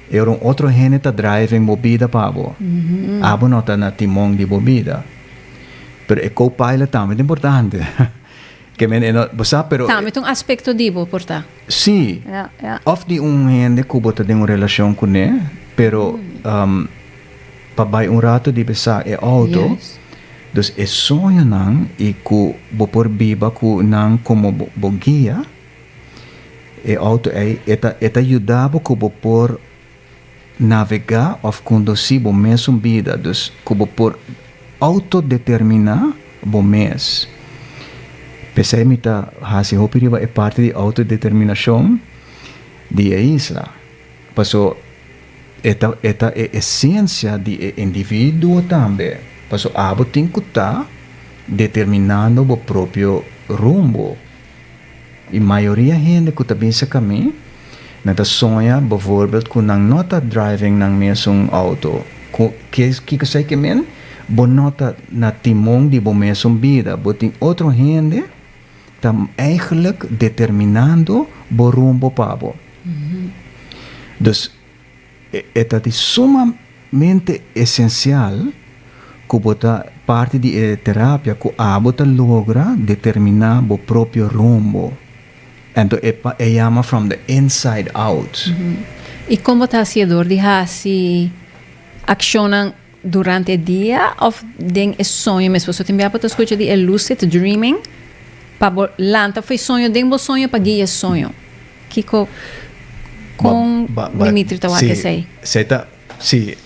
e ora un otro hende ta driving bo bida pa bo. Abo no ta na timon di bo bida. Pero e co-pilot tambe ta importante. Ke men e no, bo sa, pero. Tambe ta un aspecto di bo por ta. Si. Of di un hende ku bo ta den un relashon kuné, pero pa bai un rato di besá e auto. Dus e soñonan i ku bo por biba ku nan komo bo guia, e outo ei e ta e ta yuda bo ku bo por navegá òf kondusí bo mesun bida, dus ku bo por outodeterminá bo mes. P'esei mi ta hasi hopi riba e parti di outodeterminashon di e isla. Paso e ta e ta e esencia di e individuo tambe. Paso abo tin cu ta determinando bo propio rumbo. Y mayoria hende cu ta bin cerca mi, nan ta soña bijvoorbeeld cu nan no ta driving nan mesun auto. Cu ke kico esey ke men? Bo no ta na timon di bo mesun bida. Bo tin otro hende ta eigenlijk determinando bo rumbo pa bo. Dus e ta di sumamente esensial ku bo ta parti di e terapia ku abo ta logra determiná bo propio rumbo. Anto e e yama from the inside out. I kon bo ta hasié dor di hasi akshonnan durante e dia òf den e soño mes? Pasobra tin bia bo ta skucha di e lucid dreaming pa bo lanta for e soño den bo soño pa guia e soño. Kiko kon Dimitri ta wak esei? Si, esei ta, si,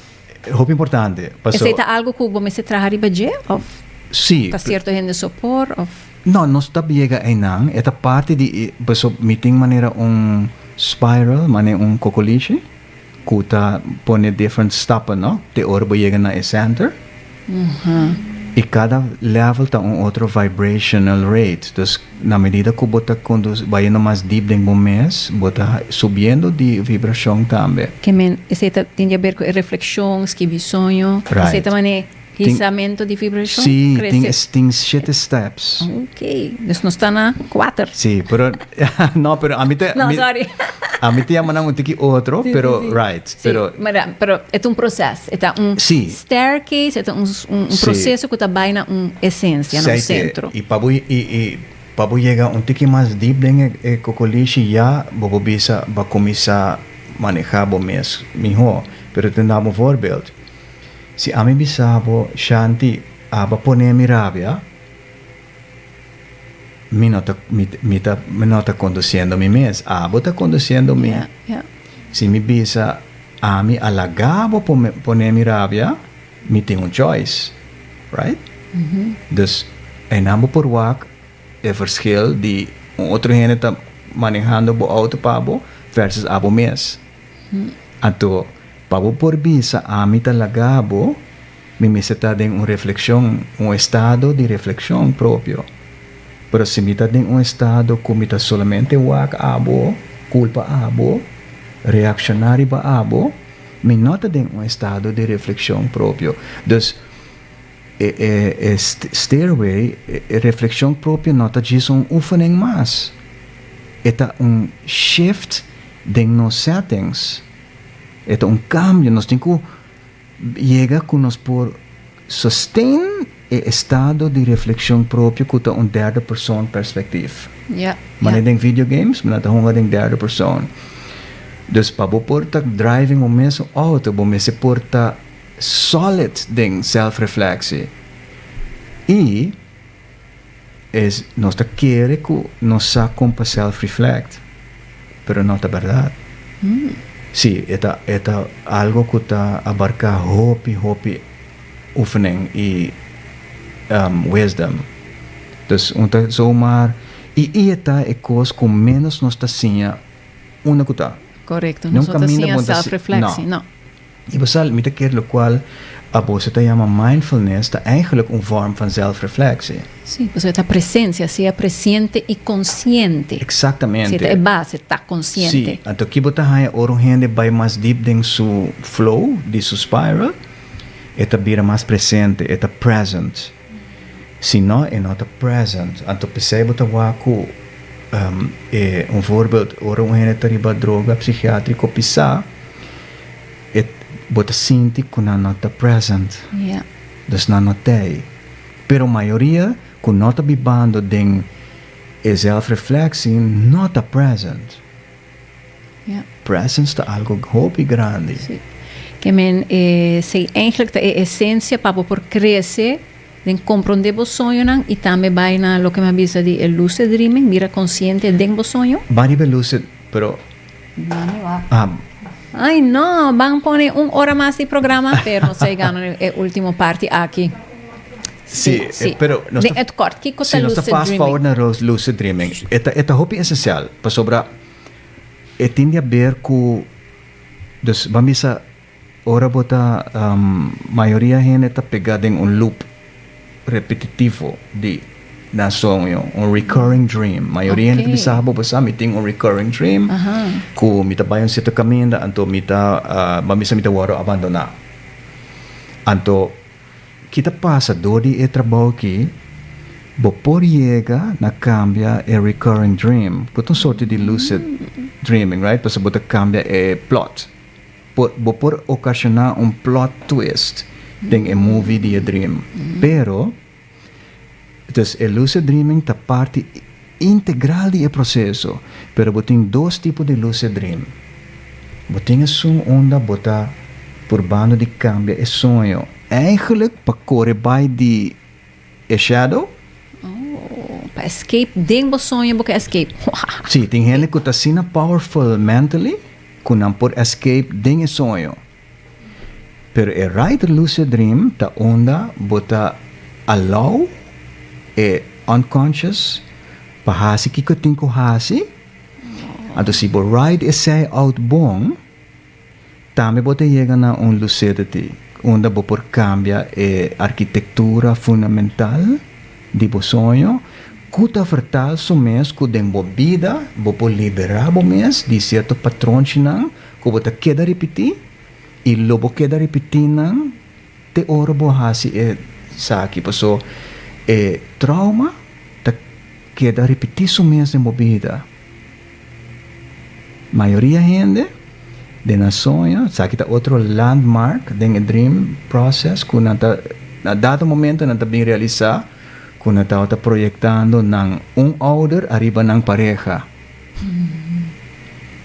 hopi importante. Paso. Esei ta algo ku bo mester traha riba dje òf? Si. Ta sierto hende so por òf? No, nos ta yega einan. E ta parti di e, paso mi tin manera un spiral, manera un kokolishi, ku ta pone different stappen, no? Te ora bo yega na e center. I kada level ta un otro vibrational rate. Dus na medida ku bo ta kondus bayendo mas deep den bo mes, bo ta subiendo di vibrashon tambe. Ke men esei ta tin di aber ku e reflekshon, skibi soño. Right. Esei ta manera hisamento di vibrashon? Sí, tin Krese. tin shete steps. Ok, dus nos ta na kuater. Sí, pero no, pero ami ta No, mi sorry. ami ta yama nan un tiki otro, Sí, sí, pero sí. right, Sí, pero mira, pero e ta un proces, e ta un Sí. staircase, e ta un un Sí. proceso ku ta bai na un esencia, na un Sei te, centro. i pa bo i i pa bo yega un tiki mas deep den e e kokolishi ya bo por bisa bo a kuminsá manehá bo mes mihó. Pero ta duna bo un voorbeeld. Si ami bisa bo, Shanti, aba pone mi rabia. Mi no ta mi mi ta mi no ta conduciendo mi mes, abo ta conduciendo mi. Si mi bisa ami a laga bo pone mi rabia, mi tin un choice, right? Dus einan bo por wak e verschil di un otro hende ta manehando bo auto pa bo versus abo mes. Anto pa bo por bisa ami ta laga bo, mi mester ta den un reflexion, un estado di reflexion propio. Pero si mi ta den un estado cu mi ta solamente wak abo, culpa abo, reacciona riba abo, mi no ta den un estado di reflexion propio. Dus e e e stairway, e reflexion propio no ta djis un oefening mas. E ta un shift den nos settings. E ta un cambio. Nos tin cu yega ku nos por sosten e estado di reflekshon propio ku ta un derde persoon perspektief. Manera den video games, nan ta hunga den derde persoon. Dus pa bo por ta driving un mesun auto, bo mester por ta solid den self-reflectie. I es nos ta kere ku nos sa kon pa self-reflect, pero no ta bèrdat. Sí, e ta e ta algo ku ta abarká hopi hopi oefening i wisdom. Dus un ta zomaar i i e ta e kos ku ménos nos ta siña unda ku ta. Korekto, nos no ta siña self-reflectie, no. I bo sa, mi ta kere lokual abo se ta yama mindfulness ta eigenlijk un vorm van zelfreflectie. Sí, pasobra e ta presencia, sea presiente i konsiente. Exactamente. Sí, ta e base, ta konsiente. Sí, anto ki bo ta haña ora un hende bai mas diep den su flow di su spiral, e ta bira mas presente, e ta present. Si no, e no ta present. Anto p'esei bo ta wak ku e un voorbeeld, ora un hende ta riba droga psikiatriko pisá, E bo ta sinti ku nan no ta present. Dus nan no t'ei. Pero mayoria ku no ta bibando den e zelfreflectie no ta present. Presence ta algo hopi grandi. Sí. Ke men esei eigenlijk ta e esensia pa bo por krese den komprondé bo soñonan i tambe bai na loke mi a bisa di e lucid dreaming, bira konsiente den bo soño. Bai riba e lucid, pero Ay no, ban pone un ora mas di programa, pero nos ta yegando na e ultimo parti aki. Sí, sí, pero nos ta, het kort, kiko ta lucid dreaming? Nos ta fast forward na lucid dreaming. E ta, e ta hopi esencial, pasobra e tin di haber ku, dus ban bisa Ora bo ta mayoria hende ta pega den un loop repetitivo di nan soño, un recurring dream. Mayoria hende ta bisa bo, bo sa mi tin un recurring dream ku mi ta bai un sierto kaminda anto mi ta bo a bisa mi ta wòrdu abandoná. Anto ki ta pasa dor di e trabou aki bo por yega na kambia e recurring dream ku ta un sorti di lucid dreaming, right? Pasobra bo ta kambia e plot. Por, bo por okashoná un plot twist den e movie di e dream. Pero, dus e lucid dreaming ta parti integral di e proseso. Pero bo tin dos tipo di lucid dream. Bo tin esun unda bo ta purbando di kambia e soño, eigenlijk pa kore bai di e shadow. Oh, pa escape den bo soño bo ke escape. Sí, tin hende ku ta asina powerful mentally ku nan por escape den e soño. Pero e right lucid dream ta unda bo ta allow e unconscious pa hasi kiko e tin ku hasi. Anto si bo ride esei out bon, Tambe bo ta yega na un lucidity unda bo por cambia e arquitectura fundamental di bo soño cu ta vertaal su mes cu den bo bida bo por libera bo mes di cierto patronchinan cu bo ta keda ripiti y lo bo keda ripiti nan te ora bo haci esaki paso e trauma ta keda ripiti su mes den bo bida. Mayoria hende den nan soño, esaki ta otro landmark den e dream process ku nan ta na dado momento nan ta bin realisa ku nan tabata proyektando nan un ouder ariba nan pareha.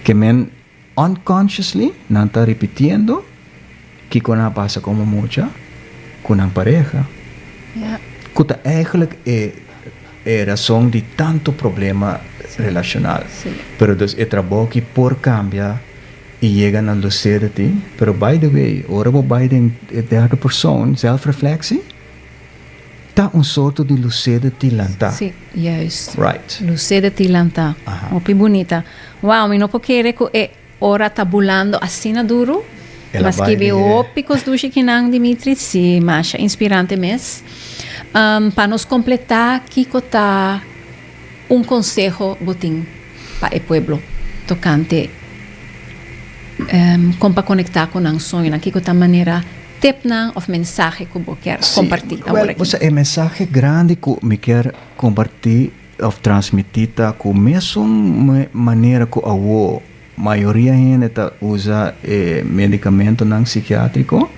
Ke men unconsciously nan ta ripitiendo kiko nan a pasa komo mucha ku nan pareha. Ku ta eigenlijk e. e rason di tanto problema relacional. Pero dus e trabou aki por cambia y yega na lucidity. Pero by the way, ora bo bay den e derde persoon, zelfreflectie, ta un sorto di lucidity lanta. Si, juist. Right. Lucidity lanta. Hopi bunita. Wow, mi no por kere cu e ora ta bulando asina duro. El a Mas bai skibi di hopi cos dushi kinan, Dimitri. Si, masha inspirante mes. Pa nos completa, kico ta un conseho bo tin pa e pueblo tocante con pa conecta cu nan soñonan? Kico ta manera tipnan of mensahe cu bo kier comparti Si, awor wel, aki? bo sa e mensahe grandi cu mi kier comparti of transmiti ta cu mesun manera cu awo mayoria hende ta usa e medicamentonan psikiatrico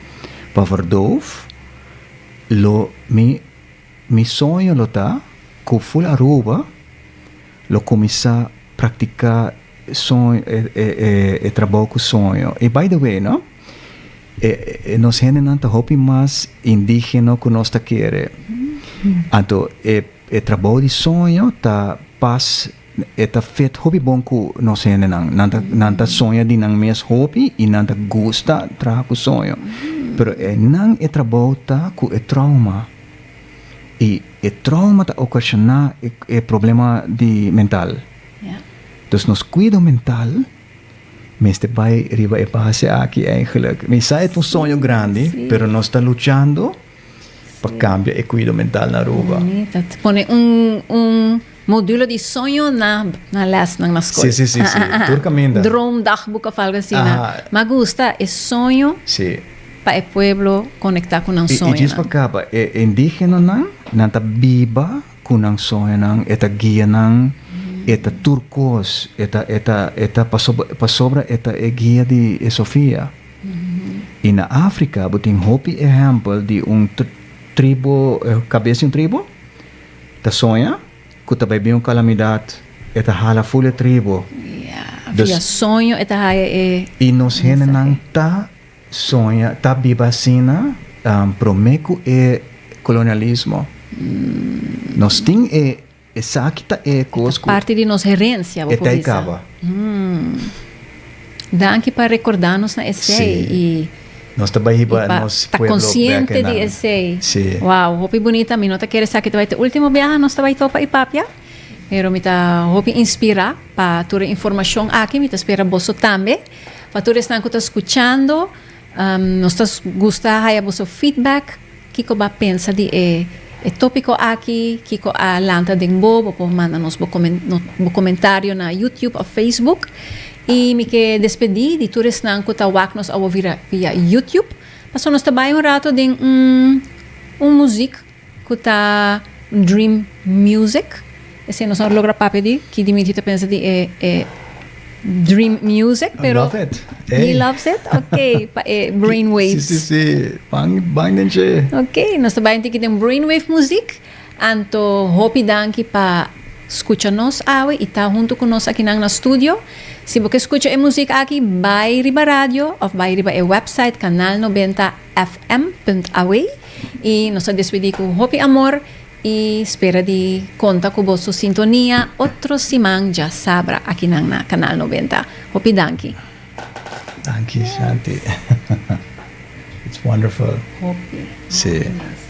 pa verdoof, lo mi mi soño lo ta cu ful Aruba lo cuminsa practica soño e e e trabou cu soño. Y by the way no, e e nos hendenan ta hopi mas indigeno cu nos ta kere. Anto e E trabou di soño ta pas, e ta fit hopi bon ku nos hendenan. Nan ta nan ta soña di nan mes hopi i nan ta gusta traha ku soño. Pero e nan e trabou ta ku e trauma i e trauma ta okashoná e e problema di mental. Dus nos kuido mental mester bai riba e base aki eigenlijk. Mi sa e ta un soño grandi, pero nos ta luchando. Pa cambia e cuido mental na Aruba. Bonita. Pone un un modulo di soño na na lesnan na school. Si, si, si, si. Tur caminda. Droomdagboek of algo asina. Aha. Ma gusta e soño Si. pa e pueblo conecta cu nan I, i djis soñonan. pa caba, e indigenonan, nan ta biba cu nan soñonan, e ta guia nan, e ta tur cos, e ta, e ta, e ta pasobra, pasobra e ta e guia di e Sofia. I na Afrika bo tin hopi ehèmpel di un tribo, kabes di un tribo ta soña ku ta bai bin un kalamidat, e ta hala ful e tribo. Ya, via soño e ta haya e I nos hendenan ta soña, ta biba asina promé ku e kolonialismo. Nos tin e Esaki ta e kos ku. E ta parti di nos herensia, bo E por ta e bisa. kaba. Danki pa rekorda nos na esei Sí. i Nos ta bai i hiba pa nos ta pueblo bek konsiente di einan. esei. Sí. Wow, hopi bunita. Mi no ta kere sa ki ta bai ta ultimo biaha nos ta bai topa i papia, pero mi ta hopi inspirá pa tur e informashon aki. Mi ta spera boso tambe. Pa tur esnan ku ta skuchando, nos ta gusta haya boso feedback. Kiko bo a pensa di e e topiko aki? Kiko a lanta den bo? Bo por manda nos bo bo komentario na YouTube of Facebook. I mi ke despedí di tur esnan ku ta wak nos awo vira via YouTube. Pasobra nos ta bai un rato den un un muzik ku ta dream music. Esei nos no logra papia di ki Dimitri ta pensa di e e dream music, I pero love it. he Ey. loves it. Ok, pa e brainwaves. Si, si, si. Ban, ban den dje. Ok, nos ta bai un tiki den brainwave muziek. Anto hopi danki pa skucha nos awe i ta huntu ku nos akinan na studio. Si bo ke skucha e muziek aki, bai riba radio of bai riba e website kanal 90 fm punt aw. I nos ta despedí ku hopi amor. I spera di konta ku boso sintonia otro siman djasabra akinan na Kanal 90. Hopi danki. Danki Shanti. It's wonderful. Hopi. Si. Hopi mes.